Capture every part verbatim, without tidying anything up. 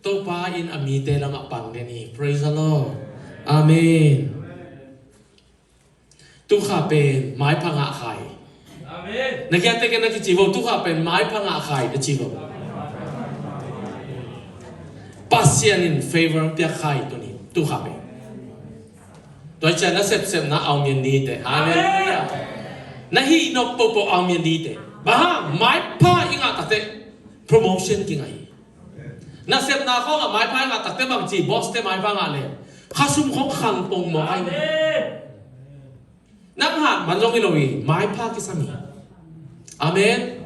Topa in a mite lamah pang den hi. Praise the Lord. Amen. Tukha pen maipha ngah kha hi. Amen. Na kiangte ken na kici vo, tukha pen maipha ngah kha hi na ci vo. Pasian in favor piak kha hi tuni, tukha pen. Tua hi ciang na sepsepna aw mian dite. Halleluiah. Na hih nop pohpoh aw mian dite. Bang hang, maipha i ngah takte promotion kingah hi. Na sepna khawngah maipha i ngah takte bang ci, boss te maipha ngah le khasum khawng khang pongmawk ahi. Nang hat man zong hi lo hi, maipha kisam hi. Amen.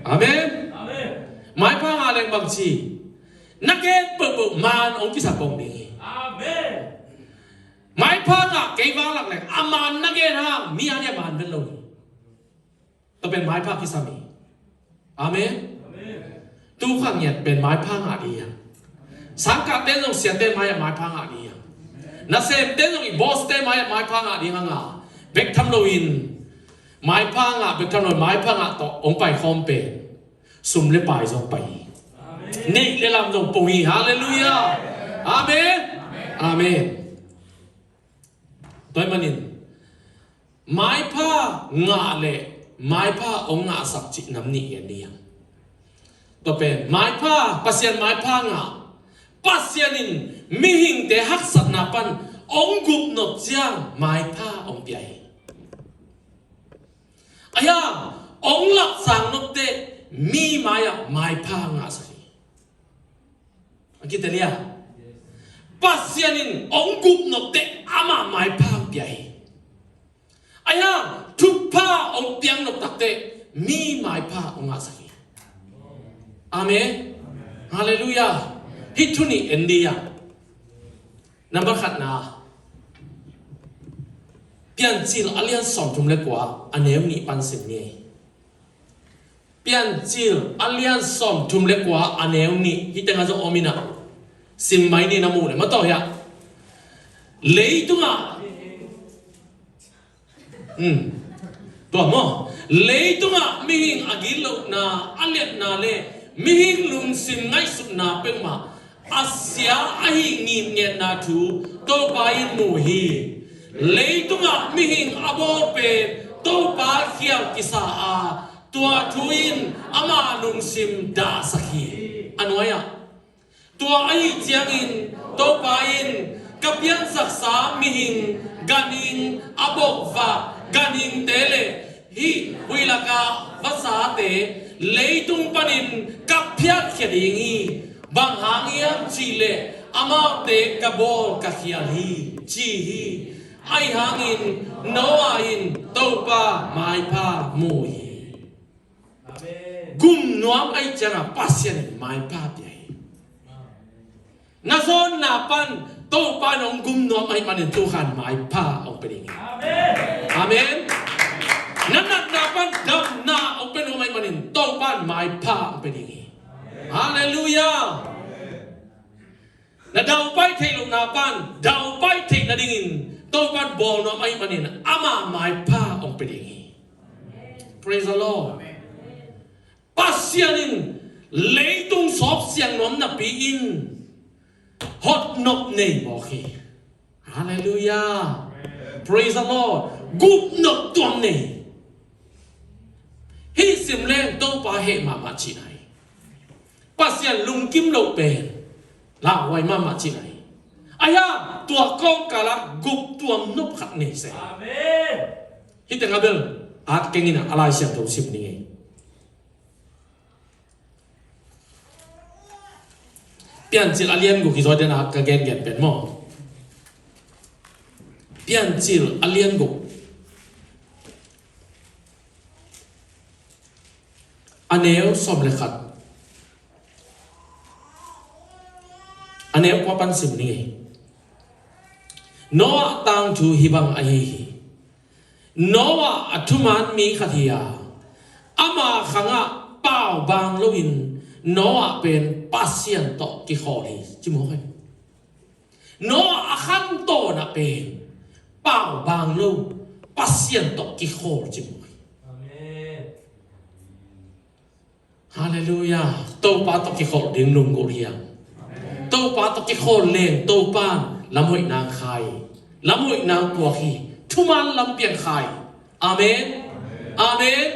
Amen. Maipha ngah leng bang ci, na gen pohpoh man hong kisa pong ding hi. Maipha ngah kei vanglak leng a man na gen hang mi a dia man vet lo hi. Tua pen maipha kisam hi. Amen. Tukha ngiat pen maipha ngah ding hi hang. Sangkahte zong siate mai-ah maipha ngah ding hi hang. Nasemte zong i bosste mai-ah maipha ngah ding hang a, bek tham loin maipha ngah, bek tham loin maipha ngah tawh hong pai khawm pen sum le pai zong pai hi. Neih le lam zong pong hi. Halleluiah. Amen. Amen. Tua ahih manin maipha ngah le maipha hong ngahsak cih nam nih gen ding hi hang. Tua pen maipha, Pasian maipha ngah, Pasian in mihingte haksatna pan hong gup nop ciang maipha hong pia hi. Ahi hang hong lapsang nop teh mi mai-ah maipha ngahsak hi. A kitel hia? Pasian in hong gup nop teh amah maipha hong pia hi. Ahi hang thupha hong piak nop tak teh mi maipha hong ngahsak hi. Amen. Halleluiah. Hih thu nih en ding hi hang. Number khatna, Piancil a lian sawmthum le kua a neu nih pan sim ni. Piancil a lian sawmthum le kua a neu nih, hih tengah zong om in ah, sim mai ni, na muh leh mataw hiah. Leitungah, hmm, tua maw, leitungah mihing a gitlohna, a liatna le mihing lungsim ngaihsutna peuhmah a sia ahih ngitngetna thu Topa in mu hi. Leitungah mihing a bawl pen Topa khial kisa a, tua thu in ama lungsim dahsak hi. A nuai-ah, tua ahih ciangin Topa in ka piansaksa mihing ganhing, a bokvak ganhingte le hih huih laka vasate leitung panin ka phiatkhia ding hi. Bang hang hiam cih leh amaute ka bawl ka khial hi, ci hi. Ahi hangin Noah in Topa maipha mu hi. Amen. Gum nuam ahih ciangin Pasian in maipha pia hi. Na zawnna pan Topa in hong gum nuam ahih manin tukhan maipha hong pia ding hi. Amen. Amen. Na natna pan damna hong pia nuam ahih manin Topa in maipha hong pia ding hi. Halleluiah. Na daupai theih lohna pan daupai theih nadingin Topa in bawl nuam ahih manin ama maipha hong pia ding hi. Praise the Lord. Pasian in leitung sawp siang nuam napi-in hotnop nei mawk hi. Halleluiah. Praise the Lord. Gupnop tuam nei. Hih sim leng Topa heh mahmah cihna hi. Pasian lungkim loh pen lauhuai mahmah cihna hi. Ahi hang tua kawmkalah gup tuam nop khat nei se. Amen. Hih tengah bel at keng in ah, a Lai Siangtho sim ni ngei. Piancil a lian guk hi zaw den a ka gengen pen maw. Piancil a lian guk a neu sawm le khat, a neu kua pan sim ni ngei. Noah tangthu hih bang ahi hi. Noah a thuman mi khat hi a, ama khangah paubaang loin Noah pen Pasian tawh kikhawl hi, ci mawk hi. Noah a khantawn ah pen paubaang lo, Pasian tawh kikhawl ci mawk hi. Amen. Halleluiah. Topa tawh kikholh ding lunggulh hi hang. kikhawl leng Topa'n lamhoihna hong khai, lamhoihna hong puak hi, thuman lam piang khai. Amen. Amen.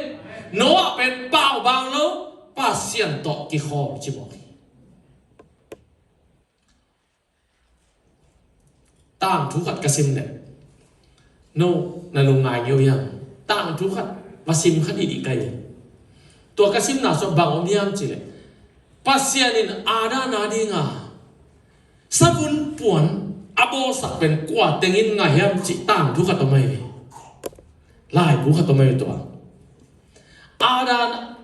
Noah pen pau bang lo, Pasian tawh kikhawl ci mawk hi. Tangthu khat ka sim leh, no, na lungngai ngeu hiam? Tangthu khat va sim kha dihdih ka hi. Tua ka simna sung bang om hiam cih leh, Pasian in Adam a dinga savun puan a bawlsak pen kua teng in ngah hiam cih tangthu khat om ahi ve. Laibu khat om ahi ve tua. Adam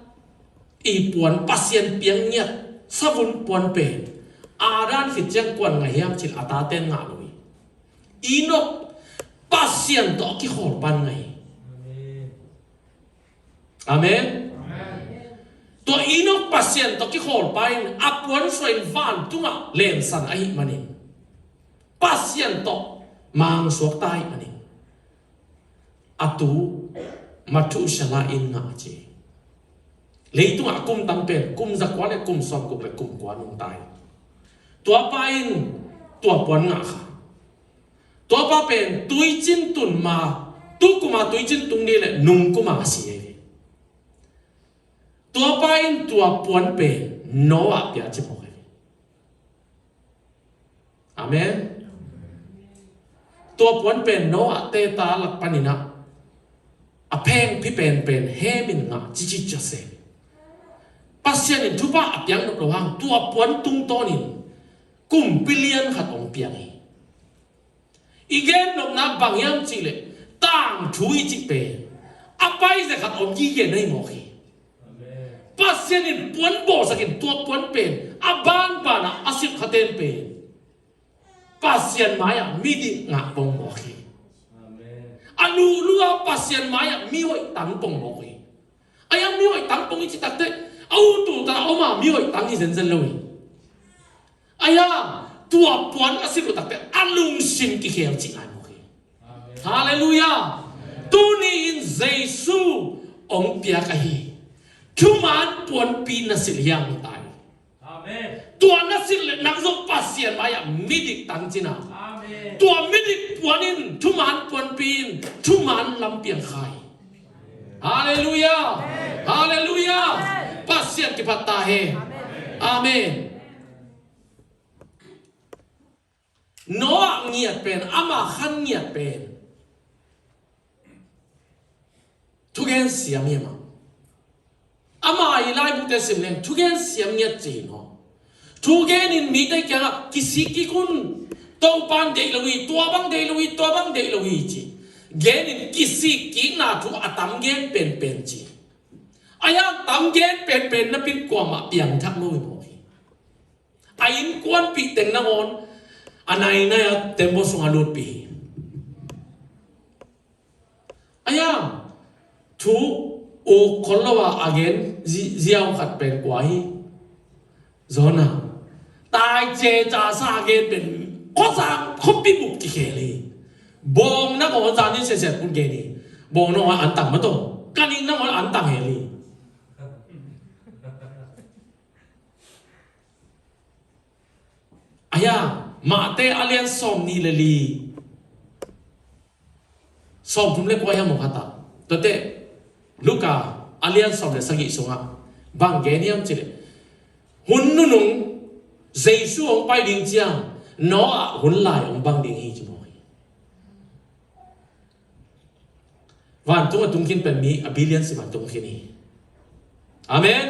i puan, Pasian piang ngiat savun puan pen Adam khit ciang kua'n ngah hiam cih leh a tate'n ngah lo hi. Enok Pasian tawh a kikhawl pa'n ngah hi. Amen. Tua Enok Pasian tawh kikhawl pa in a puan suah in vantungah lemsan ahih manin, Pasian tawh mangsuak ta ahih manin, a tu Methuselah in ngah ci. Leitungah a kum tam pen kum zakua le kum sawmguk le kum kua nungta hi. Tua pa in tua puan ngah kha. Tua pa pen tuicin tun ma, tu kum a tuicin tung ding leh nung kum a si hi. Tua pa in tua puan pen Noah pia ci mawk hi. Amen. Tua puan pen Noah te ta lak panin ah a phengphi penpen hem in ngah cici cia se. Pasian in thupha a piak nop lo hang tua puan tungtawnin kumpi lian khat hong piang hi. I gen nopna bang hiam cih leh, tangthu i cih pen a paizia khat om i gen ahi mawk hi. Pasian in puan bawlsak in tua puan pen a banbanah a silh khaten pen Pasian mai-ah midik ngah pong mawk hi. A luhlua Pasian mai-ah mihoih tang pong mawk hi. Ahi a mihoih tang pong i cih takteh a ut uh ta a om a mihoih tang hi zenzen lo hi. Ahi a tua puan a silh uh takteh a lungsim kikhel cih ngai mawk hi. Halleluiah. Tuni in Jesu hong piak ahi thuman puanpi na silh hiam i tai. Tua na silh leh nang zong Pasian mai-ah midik tang cina. Tua midik puan in thuman puanpi in thuman lam piang kha hi. Halleluiah. Halleluiah. Pasian kiphat ta hen. Amen. Noah ngiat pen, ama khan ngiat pen thugen siam hi mah. Ama i laibute sim leng thugen siam ngiat ci hi maw. Thugen in mite kiangah kisik kik un. Topa'n deih lo hi, tua bang deih lo hi, tua bang deih lo hi ci. Gen in kisik kikna thu a tam gen penpen ci. Ahi a tam gen penpen napi in kuamah piangthak lo hi mawk hi. A innkuanpih teng nangawn a nainai a tembaw sungah lutpih hi. Ahi a thu uk khol lo a a gen zi-, ziau khat pen kua hi. Jonah. Taice casa a gen pen khuazang khuapi bup kikhel hi. Bawng nangawn zan in siasia kun gen hi. Bawng nangawn an tang mataw. Kaning nangawn an tang hel hi. Ahi a, Mate a lian sawmnih le li, sawmthum le kua hiam hong khat ah. Tuate Luka a lian sawm le sagih sungah bang gen hiam cih leh, hun nunung Jesu hong pai ding ciang Noah hun lai hong bang ding hi ci mawk hi. Vantung a tung khin pen mi a billion sim a tung khin hi. Amen.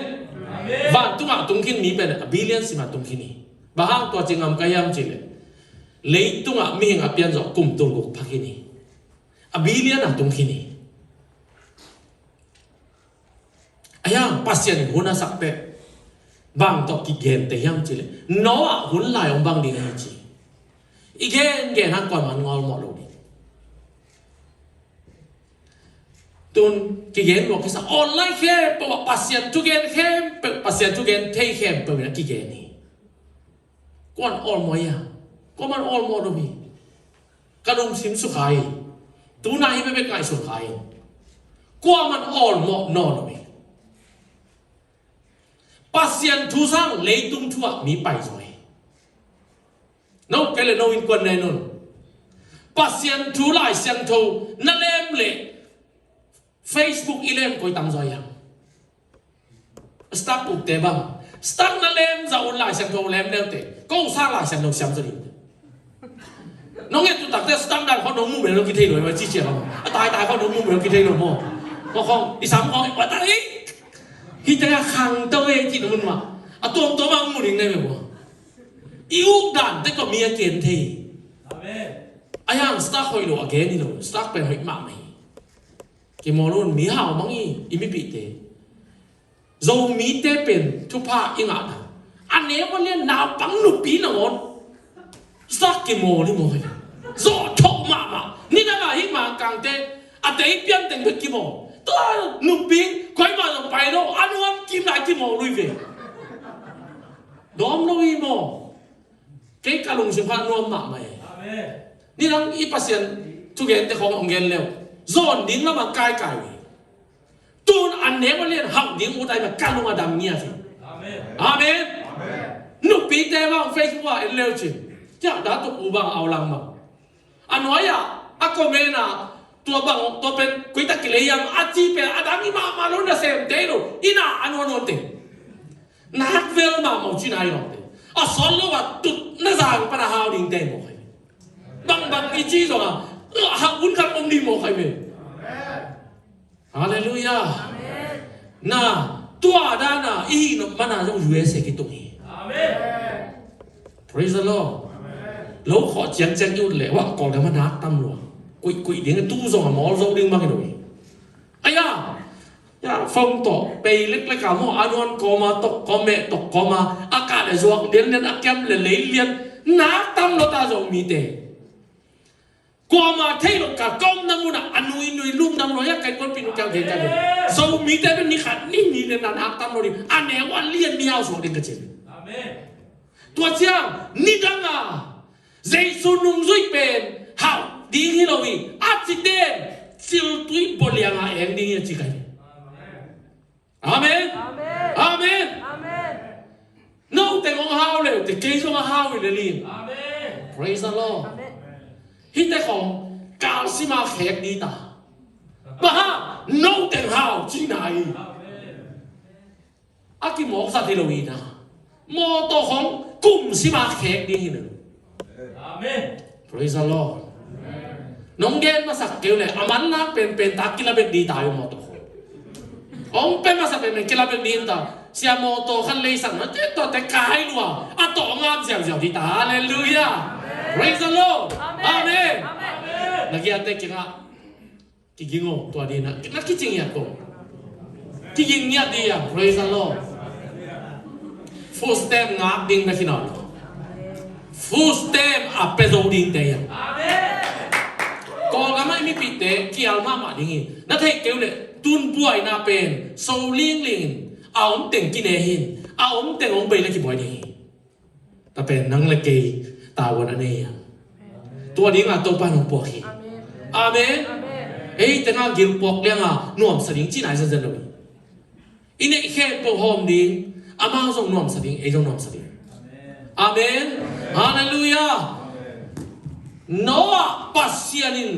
Vantung a tung khin mi pen a billion sim a tung khin hi. Bang hang tua ci ngam ka hiam cih leh, leitungah mihing a pian zawh kum tulguk pha khin hi. A billion a tung khin hi. Ahi a Pasian in hun a sak teh bang tawh kigen teh hiam cih leh, Noah hun lai hong bang ding hi ci. I gen gen hang kuaman ngawlmawh lo ding. Tun kigen mawk kisa online khempeuh ah Pasian thugen khempeuh, Pasian thugen thei khempeuh in a kigen hi. Kua'n awlmawh hi a, kuaman awlmawh lo hi. Ka lungsim sukha hi. Tuna hi bekbek ngaihsun kha hi. Kuaman awlmawh nawn lo hi. Pasian thu sang leitung thu ah mi paizaw hi. No kei le no innkuan nei nun. Pasian thu Lai Siangtho na lem le Facebook i lem koi tam zaw hiam? Stak ukte bang, stak na lem zah un Lai Siangtho lem leute ko sang Lai Siangtho siam zaw ding. Nong et tu takte stak dan khawng nong mu mel nong kithei lo hi ma ci ciang a, a taitai khawng nong mu mel nong kithei lo maw? Maw khawng i sam khawng i patak i hite a khang to e ci nong mun ma, a tuamtuam a mu ding ne me maw? I uk dan te ko mi a ken thei. Amen. A yang stak hoih lo a gen hi lo, stak pen hoih mahmah hi. Kimawl un, mi hau mang hi i mipihte. Zomite pen thupha i ngah dan a neu a lian naupang nupi nangawn stak kimawl hi maw? Zawh thok mahmah. Nidang a hih Mangkangte a tei pian teng bek kimawl. Tua nupi koimah zong pai lo, a nuam kim lai kimawl uh hi ve. Dawm lo hi maw? Kei ka lungsim kha nuam mahmah e. Amen. Nidang i Pasian thugente khawng hong gen leu zawn ding lamah kaikai uh hi. Tun a neu a lian hauh ding ut ai mah ka lung a dam ngiat hi. Amen. Amen. Amen. Nupite bang Facebook ah en leu cin, cia da tuk u bang au lang bang. A nuai ah a comment ah tua bang tua pen kuitak kilei hiam a ci pen a dang i mahmah lo, na sem tei lo, i na a nuanuan tei. Nak vel mahmah uh ci nai lo tei. A sawt lo ah tut na zang pan a hau ding tei mawk hai. Bangbang i ci zong a hak un khat om ding mawk hai ve. Halleluiah. Na, tua dana i hih nop mana zong U S A kitung hi. Amen. Praise the Lord. Amen. Lo khawh ciangciang i ut leh wah Kawlgam a nak tam lua. Kuihkuih ding tu zong a mawl zo ding bang hi lo hi. Aya, ya, phone tawh pei leklek a maw, a nuan kawma tok kawmeh tok kawma a kah le zuak lianlian a kiam le lei lian nak tam lo ta Zomite. Kuama thei lo ka, ka omna munah a nuinui lungdam lo hi a, ka innkuanpih nu kiang gen ka ve. Zomite pen ni khat ni ni le na nak tam lo ding, a neu a lian mi hau suak ding ka ci. Amen. Tua ciang nidang a Jesu nungzui pen hauh ding hi lo hi. A cite ciltui boliang a eng ding hi a ci ka hi. Amen. Amen. Amen. Amen. Note hong hau le te kei zong a hau hi le ling. Amen. Praise the Lord. Amen. Hite khong kalsima khek di ta. Baha note hau cina hi. Amen. A kimawk zat hi lo hi na. Mawtaw khong kum sima khek ding hi na. Amen. Praise the Lord. Nong gen masak keu le a man lak penpen ta kila bek di ta hi mawtaw khong. Ong pe masak penpen kila bek di ta. Sia mawtaw khan leisak na te tawh te kai lua a tawh ngam ziauziau di ta. Halleluiah. Praise the Lord. Amen. Amen. Amen. Na giate kingah kiging o, tua dina na kicing ngiat ko. Kiging ngiat di a, praise the Lord. Food stamp ngak ding na kinaw. Food stamp a pia zo ding te a. Kawlgam a i mipihte kial mahmah ding hi. Na theih keu le tun buaina pen so lingling in a om teng kine hin, a om teng hong bei le kibuai ding hi. Ta pen nang le kei tavuan a nei a. Tua dinga Topa nong puak hi. Amen. Amen. Amen. Ei tena gilpuak lianga nuamsa ding cina i zanzan lo hi. I neih khempeuh hawm ding, amau zong nuamsa ding, ei zong nuamsa ding. Amen. Halleluiah. Noah Pasian in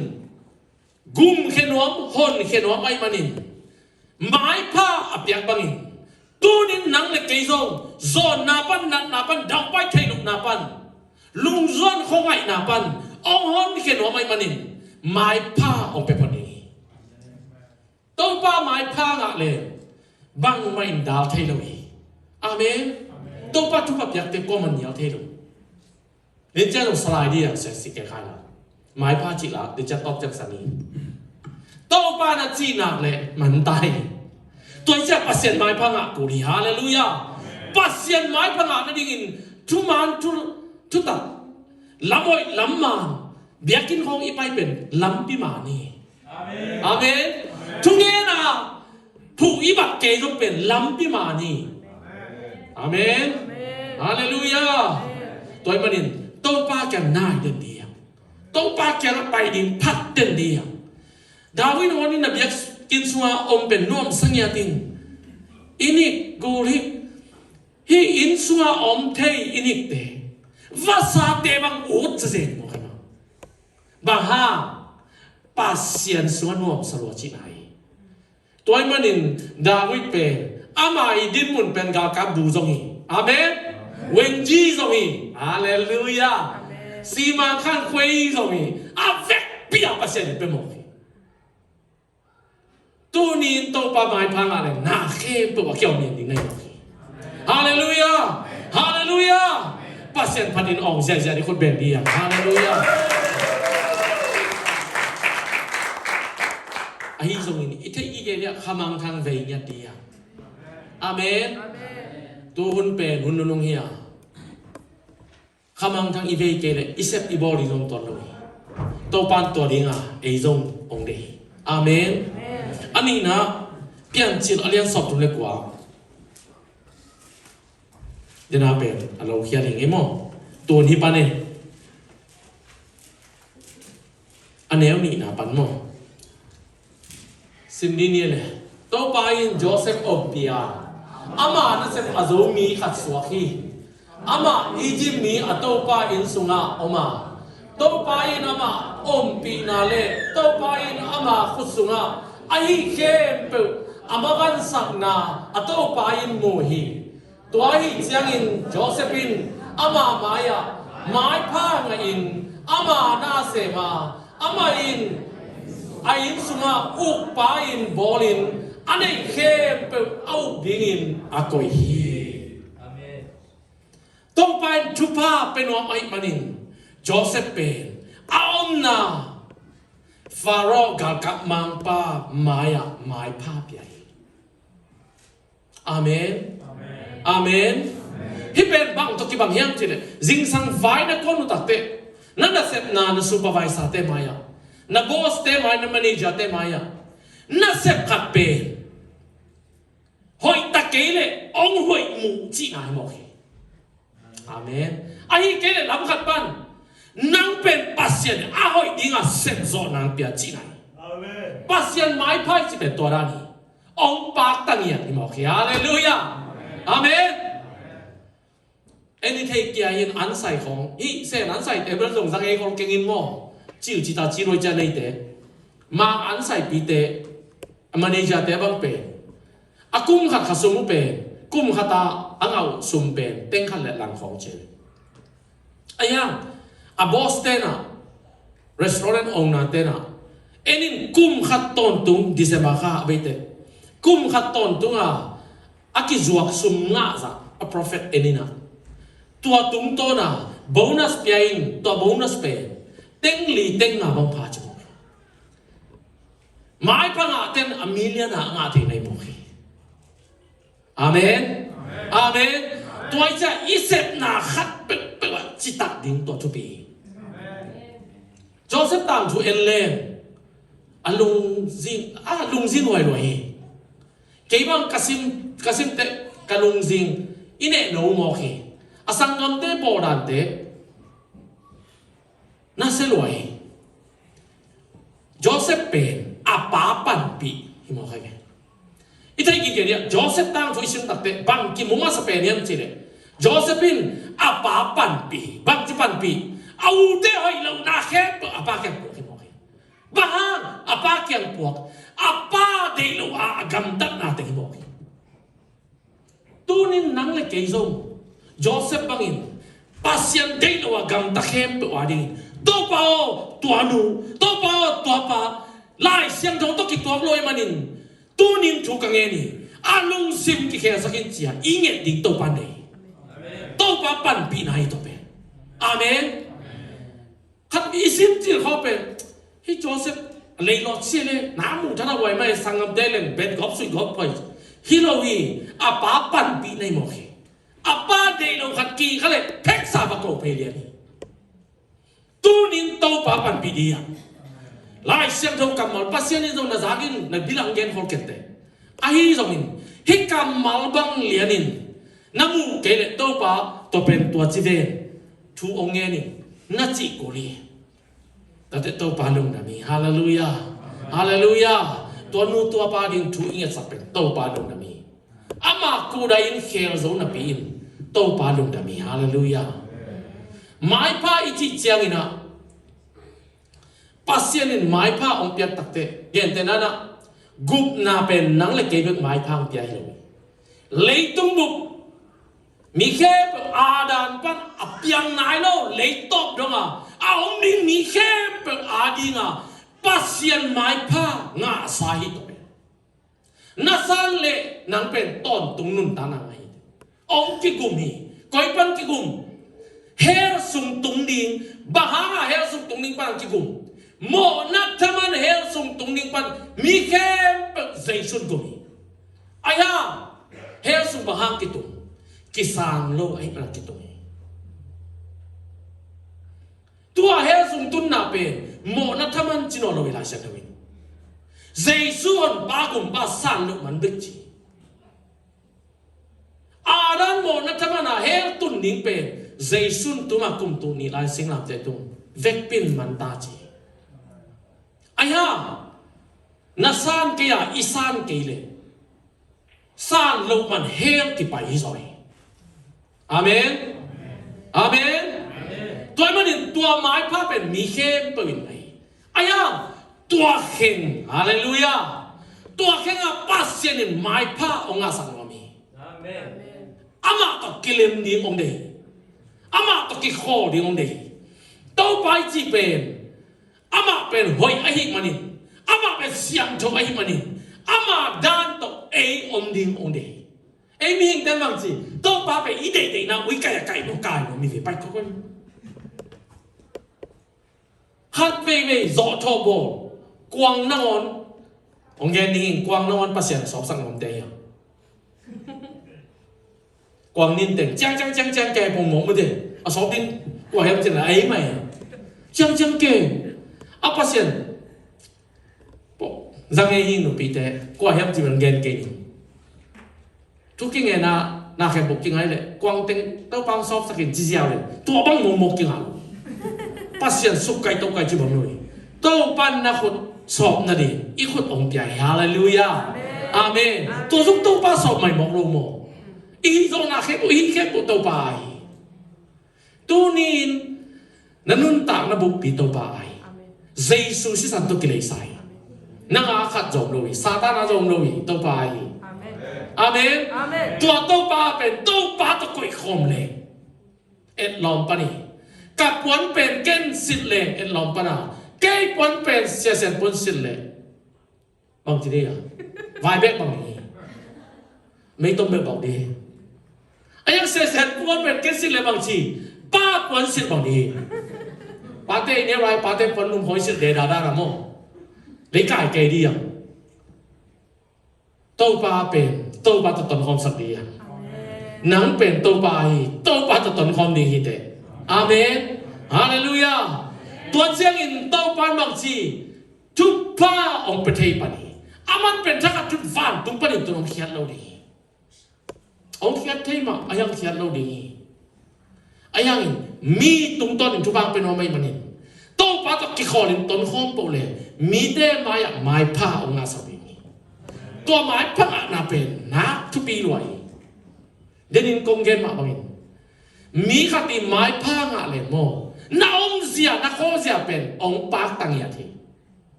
gumkhia nuam, honkhia nuam ahih manin maipha a piak bangin tunin nang le kei zong zawnna pan, natna pan, daupai theih lohna pan, lungzuan khuangaihna pan hong honkhia nuam ahih manin maipha hong pia phot ding hi. Topa maipha ngah le bangmah in dal thei lo hi. Amen. Topa thupha piakte kuamah nial thei lo. Nin ciang zong salai ding a sia si kei khai la. Maipha cih la nin ciang tawp ciang sani. Topa na cih nak le man tai. Tua hi ciang Pasian maipha ngah kul hi. Halleluiah. Pasian maipha ngah nadingin thuman thu, thutak lam hoih lam man biakinn khawng i pai pen lampi man hi. Amen. Amen. Thungen a phuh i bat kei zong pen lampi man hi. Amen. Amen. Halleluiah. Amen. Tua ahih manin Topa kiang nai den ding. Topa kiang a pai ding phat den ding. David hong in na biakinn sunga om pen nuamsa ngiat in. I nik gul hi. Hih inn sunga om thei i nikte Vasate bang ut zazen maw kei maw. Bang hang? Pasian sungah nuamsa lua cihna hi. Tua ahih manin David pen ama i dinmun pen galkap bu zong hi. Amen. Wenji zong hi. Halleluiah. Simang khan khuei zong hi. A vekpi a Pasian in pia mawk hi. Tuni in Topa maipha ngah leng na khempeuh a kiaum ding na hi mawk hi. Halleluiah. Halleluiah. Pasian phatin awng ziahziah ding khut beng ding a. Halleluiah. Ahi zongin i theih i gen ding a khamangthang vei ngiat ding a. Amen. Tu hun pen hun nunung hi a. Khamangthang i vei kei leh i sep i bawl ding zong tuan lo hi. Topa in tua ding a ei zong hong deih hi. Amen. A nihna, Piancil a lian sawmthum le kua. Dena pen a lo khial hi ngei maw. Tun hi pan e. A neu nihna pan maw. Sim ni ni le. Topa in Joseph ompih a, ama nasep a zo mi khat suak hi. Amah Egypt mi a Topa inn sungah om a, Topa in amah ompihna le Topa in ama khut sungah ahi khempeuh a mavansakna a Topa in mu hi. Tua ahih ciangin Joseph in ama mai-ah maipha ngahin ama na sem a, amah in a inn sungah ukpa in bawlin a neih khempeuh a uk dingin a koih hi. Amen. Topa in thupha pia nuam ahih manin Joseph pen a omna Pharaoh galkap mangpa mai-ah maipha pia hi. Amen. Amen. Hih pen bang tawh kibang hiam cih leh zingsang vai na kuan uh takteh na nasepna na supervisor-te mai-ah, na boss-te mai, na manager-te mai-ah na sep khat pen hoih ta kei leh hong hoih mu cihna hi mawk hi. Amen. Ahi kei leh lam khat pan nang pen Pasian a hoih dinga sem zawh nang pia cihna hi. Amen. Pasian maipha i cih pen tua dan hi. Hong pakta ngiat hi mawk hi. Halleluiah. Amen. En i theih kia in an sai khawng hih sen an saite bel zong zang ei khol keng in maw. Cil cita ci luai cia neite, mang an saipite, a manager-te bang pen a kum khat kha sum uh pen kum khat a a ngah uh sum pen teng khat le lang khawng cin. Ahi hang a boss-te na, restaurant owner-te na, en in kum khat tawntung December kha a beite, kum khat tawntung a a kizuak sum ngah zah a profit en in a, tua tungtawn a bonus pia in, tua bonus pen teng li teng nga bang pha ci mawk hi. Maipha ngahten a million a ngah thei na hi mawk hi. Amen. Amen. Tua i cia i sepna khat peuhpeuh ah citak ding tua thupi hi. Joseph tangthu en leng a lungzin, a lungzin huai luai hi. Kei bang ka sim, ka simte ka lungzing i neh no mawk hi. A sanggamte bawldante na sia luai hi. Joseph pen a pa panpih hi mawk hi. I theih kik kei dia Joseph tangthu i sim takte bang kimu masa pen hiam cih leh Joseph in a pa panpih, bang ci panpih, a ute hoih lohna khempeuh a pa kiang puak hi mawk hi. Bang hang a pa kiang puak? A pa deih lo a a gamtatna teng hi mawk hi. Tunin nang le kei zong Joseph bangin Pasian deih lo a gamta khempeuh a dingin Topa aw tua nu, Topa aw tua pa, Lai Siangtho tawh kituak lo ahih manin tunin thu ka ngen hi. A lungsim kikhelsak in cia i nget ding Topa nei hi. Topa panpihna hi tua pen. Amen. Khat i sim cil khawh pen hih Joseph leilawt sia le na muh thana huai mai sanggamte leng bet gawp suih gawp poi hi lo hi. A pa panpih na hi mawk hi. A pa deih lo khat kikha le pheksa va ko phei lian hi. Tunin Topa panpih dih a Lai Siangtho kammal Pasian in zong na zakin na bilang gen khol kente. Ahi zongin hih kammal bang lianin na muh kei le Topa tua pen tua ci ven thu ong ngenin na cih kul hi. Tate Topa lungdam hi. Halleluiah. Halleluiah. Tua nu tua pa ding thu i ngetsak pen Topa lungdam hi. Ama kuda in khel zo napi in Topa lungdam hi. Halleluiah. Maipha i cih ciangin ah, Pasian in maipha hong piak takteh, gentehna-in ah, gupna pen nang le kei bek maipha hong pia hi lo. Leitung bup mi khempeuh, Adam pan a piang nai lo leitawp dong a a om ding mi khempeuh ading a Pasian maipha ngahsa hi tawh. Na san le nang pen tawntung nuntakna ngah hi. Hong kigum hi. Koi pan kigum? Hell sung tung ding. Bang hanga hell sung tung ding pan hong kigum? Mawhna thaman hell sung tung ding pan mi khempeuh Jesu'n gum hi. Ahi hang hell sung bang hang kitung? Kisang lo ahih manin kitung hi. Tua hell sung tunna pen mawhna thaman ci nawn lo hi, Lai Siangtho in. Jesu Honpa Gumpa san loh man bek ci. Adam mawhna thaman a hell tun ding pen Jesu'n tuma kum tul nih lai singlamteh tung vekpi-in man ta ci. Ahi hang na san kei a, i san kei leh san loh man hell kipai hi zaw hi. Amen. Amen. Tua ahih manin tua maipha pen mi khempeuh in ngah hi. Ahi hang tua kheng, halleluiah, tua kheng a Pasian in maipha hong ngahsak nuam hi. Amen. Amah tawh kilem ding hong deih hi. Amah tawh kikhawl ding hong deih hi. Topa i cih pen amah pen hoih ahih manin, amah pen siangtho ahih manin, ama dan tawh ei om ding hong deih hi. Ei mihingte bang ci, Topa pen i deihdeihna uh i kai a kai lo, kai lo, mi ve pai kawikawi. Khat veivei zawhthawh bawl, kuang nangawn, hong gen ding hi, kuang nangawn Pasian a sawpsak nuamte hi a. Kuang ninteng ciangciang ciangciang kei pong mawk mute. A sawp ding kua hiam cih leh ei mah hi. Ciangciang kei. A Pasian, zang ei hi nupite, kua hiam cih bang gen kei ni. Thu kingen a, na khempeuh kingai leh kuang teng Topa hong sawpsak in ci ziau in, tua bang mawkmawk kinga lo. Pasian sukkai tokai ci bang lo hi. Topa in na khut sawp nading i khut hong pia hi. Halleluiah. Amen. Tua zong Topa sawp mai mawk lo maw? I hih zawhna khempeuh, i hih khempeuh Topa a hi. Tuni-in na nuntakna buppi Topa a hi. Amen. Jesu sisan tawh kileisa hi. Amen. Nang a khat zong om lo hi, Satan a zong om lo hi, Topa a hi. Amen. Amen. Amen. Tua Topa pen Topa tawh koihkhawm leh etlawm pan hi. Ka puan pen ken silh leh etlawm pan a, kei puan pen Sia Sian Puan silh leh bang ci ding a? Vai bek bang ding hi. Mei tom bek bang ding hi. A, Sia Sian Puan pen ken silh leh bang ci? Pa puan silh bang ding hi. Pate i neu lai, pate puan lum hoi silh deda dada maw? Lei kai kei ding a. Topa pen Topa tawh tonkhawmsak ding hi a. Nang pen Topa a hi, Topa tawh tonkhawm ding hi teh. Amen. Halleluiah. Tua ciangin Topa in bang ci? Thupha hong pia thei pan hi. Aman pen thakhat thut vantung panin tun hong khiat lo ding hi. Hong khiat thei mah, ahi hang khiat lo ding hi. Ahi hangin mi tungtawnin thupha hong pia nuam ahih manin, Topa tawh kikhawlin tonkhawm peuh leh mite mai-ah maipha hong ngahsak ding hi. Tua maipha ngahna pen nak thupi lua hi. Denin kong gen mah bangin, mi khat i maipha ngah leh maw, na omzia, na khawlzia pen hong paktang ngiat hi.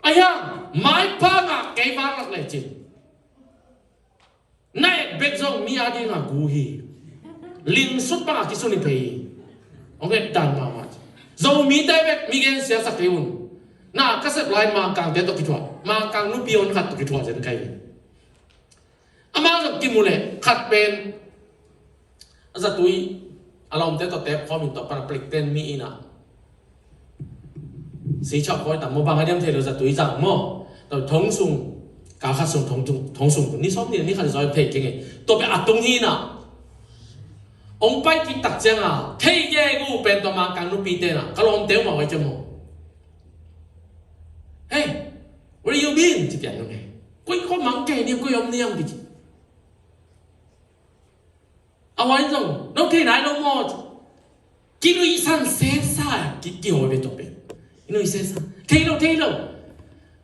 Ahi hang maipha ngah kei vanglak lecin, na et bek zong mi adinga gu hi. Lingsut banga kisun hi phei hi. Hong et dan mahmah. Zomite bek mi gensiasak kei un. Na ka sep lai Mangkangte tawh kithuah, Mangkang nupi hon khat tawh kithuah zen ka hi. Amah zong kimu leh khat pen a zatui, a lawmte tawh tep khawm in tua pan a plikten mi inn ah, si chawk khawi tam maw, bang a diam thei lo, zatui zang maw. Tua thong sung, kal khat sung thong tung, thong sung tung, ni sawm ni, ni khat zoi thei keng e. Tua pen a tung hi na. Hong pai kik tak ciang a, thei ge gu pen tua Mangkang nupite na, ka lawmte uh mah vai ciang maw. Hey, where you been? Ci pian nung e. Koi kho mang kei ni, koi om ni ang kici. A huai zong, no thei nai lo maw? Kinuihsan sesa, ki, kihawi ve tua pen. Kinuih sesa. Thei lo, thei lo.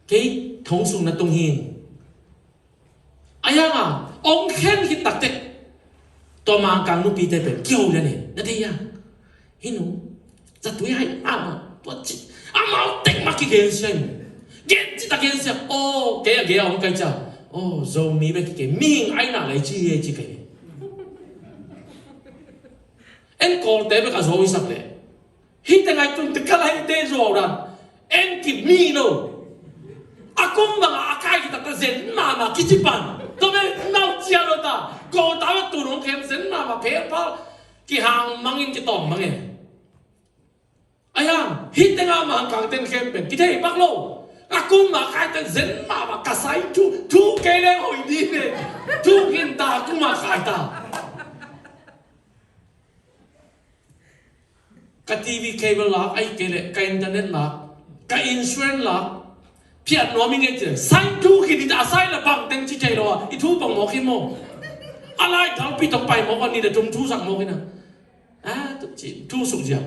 Kei thong sung na tung hi. Ahi hang a, hong khen khit tak teh, tua Mangkang nupite pen kiho lian hi. Na thei hia? Hi nu, zatui hai mahmah, tua ci. Amau tek mah kigensia hi mu. Gen ci ta gensia, aw, kei a gei a om kai cia. Aw, Zomi bek kikei, mihing aina lei ci hi ei ci kei. En Kawlte bek a zo i sak leh. Hih teng ai tun te ka lai te zuau dan. En kip mi lo. A kum bang a kai kita ta zen mama kici pan. Tua bek nau cia lo ta. Kawlte bek tun hong khem zen mama phe pa. Kihang mangin kitawng mangin. Ai hang, hih teng a Mangkang ten khem pen kithei pak lo. A kum a kai ten zen mama ka sai thu, thu kei leng hoi di pen. Thu hin ta kum a kai ta. Ka T V cable lak, ai kei leh ka internet lak, ka insurance lak, phiat nuam i ngei ci. Sai thu khin i ta, a sai la bang teng ci thei lo a, i thu pang mawk hi maw. A lai thalpi tawh pai mawk a, ni le thum thu sak mawk hi na. A, tu ci, thu suk ziam.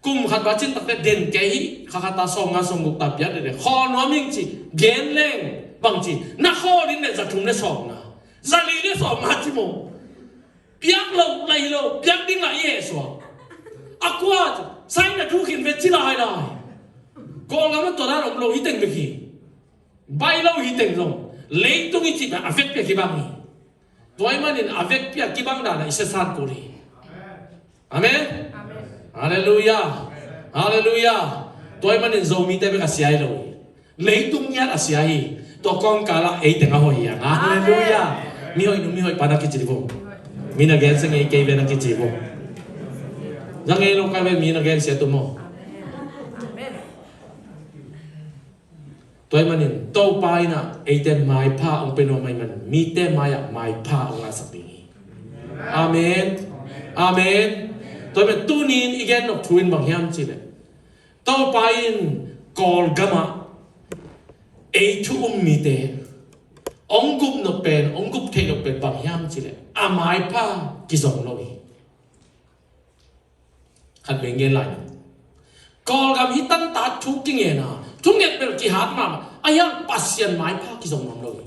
Kum khat ba cin tak te den kei hi, kha khat ta sawm nga sawm guk ta piak de de. Khawl nuam ing ci, gen leng, bang ci. Na khawl in le za thum le sawm nga. Za li le sawm nga ci maw. Piak lo, lai lo, piak ding lai i heh suak. A kua, sai na thu khin ve ci lai lai. Kawlgam a tua dan om lo hi teng bek hi. Bai lo hi teng zong. Leitung i cih pen a vekpi a kibang hi. Tua ahih manin a vekpi a kibang dan a i siasan kul hi. Amen? Halleluiah. Halleluiah. Tua ahih manin Zomite bek a sia hi lo hi. Leitung ngiat a sia hi. Tua kawngkal ah ei teng a hoih hi hang. Halleluiah. Mi hoih nu, mi hoih pa na kici vo. Mi na gensia ngei kei ve na kici vo. Za ngei lo kai ve mi na gensia tu maw. Tua ahih manin Topa in ah eite maipha hong pia nuam ahih manin mite mai-ah maipha hong ngahsak ding hi. Amen. Amen. Tua ahih manin tuni-in i gen nop thu in bang hiam cih leh Topa in Kawlgam ah ei thu um mite hong gup nop pen, hong gup theih nop pen bang hiam cih leh a maipha kizong lo hi. Khat vei ngen lai. Kawlgam hi tanta thu kingen a, thunget bel kihat mahmah a, hiang Pasian maipha kizong nuam lo hi.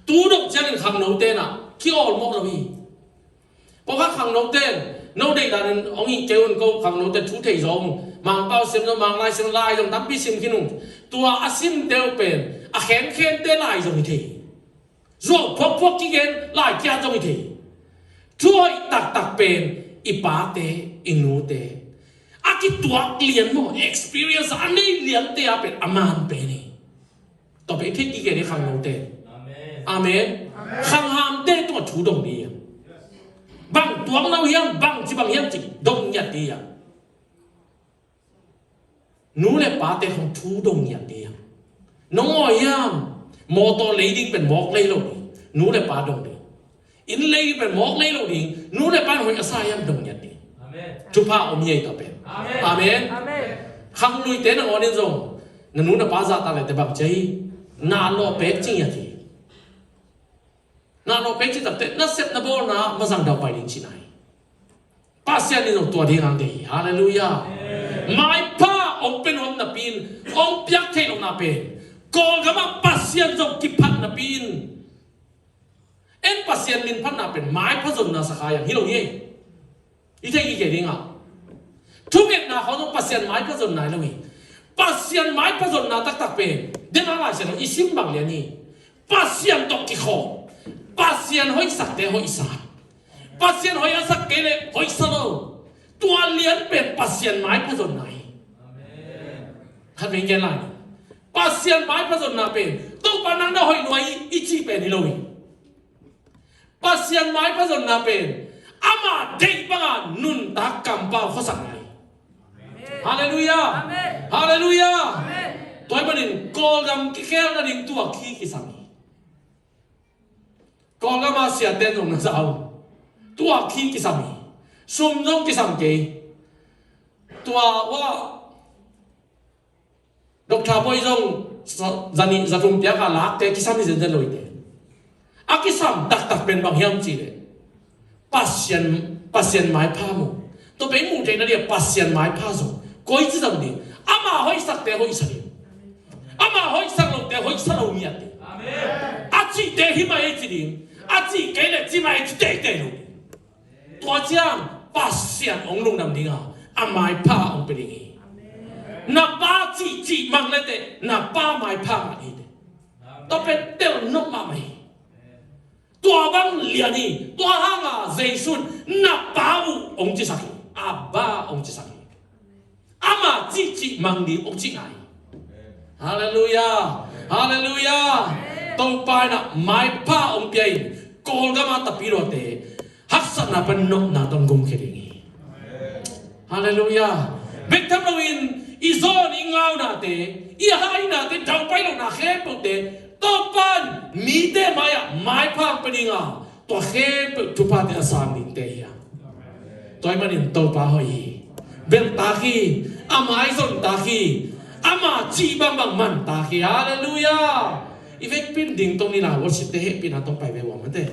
Tu dong ciangin khangnote in ah kiawl mawk lo hi. Pawlkhat khangnote in, no deih danin hong hi kei un, ko khangnote thu thei zaw ung. Mangpau sim zong, Manglai sim, lai zong tampi sim khin ung. Tua a simte uh pen a khenkhente lai zong hi thei. Zuau phuakphuak kigen lai kiat zong hi thei. Thu hoih taktak pen i pate, i nute, a kituak lian maw, experience a nei liante a pen a man pen hi. Tua pen i theih kik hi khangnote. Amen. Amen. Khanghamte tungah thu dong ding hi. Bang tuakna uh hiam, bang ci bang hiam ci dong ngiat ding hi. Nu le pate khong thu dong ngiat ding hi. Nong awi hiam, mawtaw lei ding pen mawk lei lo ding. Nu le pa dong ding. Inn lei ding pen mawk lei lo ding. Nu le pa in hoih a sa hiam dong ngiat ding. Amen. Thupha om hi ei tua pen. Amen. Amen. Amen. Khangluite nangawnin zong na nu na pa zahtak leh te bang ci hi. Na lawh pek ci ngiat hi. Na lawh pek ci takte na sep na bawlna mazang dau pai ding ci nai. Pasian in zong tua ding ang dei hi. Halleluiah. Maipha hong pia nuam napi in, hong piak theih lohna pen Kawlgam ah Pasian zong kiphat napi in, en Pasian min phatna pen maipha zonna sakha hi hang hi lo hi. I theih kik hi ding a, thungetna khawng zong Pasian maipha zonna hi lo hi. Pasian maipha zonna taktak pen den a Lai Siangtho i sim bang lian hi. Pasian tawh kikhawm. Pasian hoihsakte hoihsa. Pasian hoih a sak kei leh hoihsa lo. Tua lian pen Pasian maipha zonna hi. Amen. Khat vei gen lai. Pasian maipha zonna pen Topa nang na hoih lua hi i cih pen hi lo hi. Pasian maipha zonna pen ama deih banga nuntak kampau khuasak lai. Halleluiah. Amen. Halleluiah. Amen. Tua ahih manin Kawlgam kikhel nading tuak hi kisam hi. Kawlgam a siate in zong na za uh. Tuak hi kisam hi. Sum zong kisam kei. Tua ua Doctor Boih zong za, za nih za thum piak a lakte kisam hi zenzen lo hi te. A kisam taktak pen bang hiam cih leh Pasian, Pasian maipha mu. Tua pen i muh theihna ding a Pasian maipha zong. Koici zong ding. Ama hoihsakte hoihsa ding. Ama hoihsak lote hoihsa lo ngiat ding. Amen. A cihte hi mah ei ci ding. A cih kei leh ci mah ei ci teitei lo ding. Tua ciang Pasian hong lungdam ding a, a maipha hong pia ding hi. Na pa cihcih mang leteh na pa maipha ngah hi teh. Tua pen tel nop mahmah hi. Tua bang lian hi. Tua hanga Jesu in na pa uh hong cisak hi. Abba hong cisak hi. Ama cihcih mang ding hong ci ngai. Halleluiah. Halleluiah. Topa in ah maipha hong pia in Kawlgam a tapiluate haksatna pan nopna tawh gumkhia ding hi. Halleluiah. Bek tham loin i zawn i ngaunate, i haihnate, daupai lohna khempeuhte Topa in mite mai-ah maipha hong pia ding a, tua khempeuh thuphate a sang dingte hi a. Tua ahih manin Topa hoih hi. Belhtak hi. A maizontak hi. Ama cih bangbang mantak hi. Halleluiah. I vekpi in dingtong ni la, worshipte hehpihna tawh pai ve ua mate.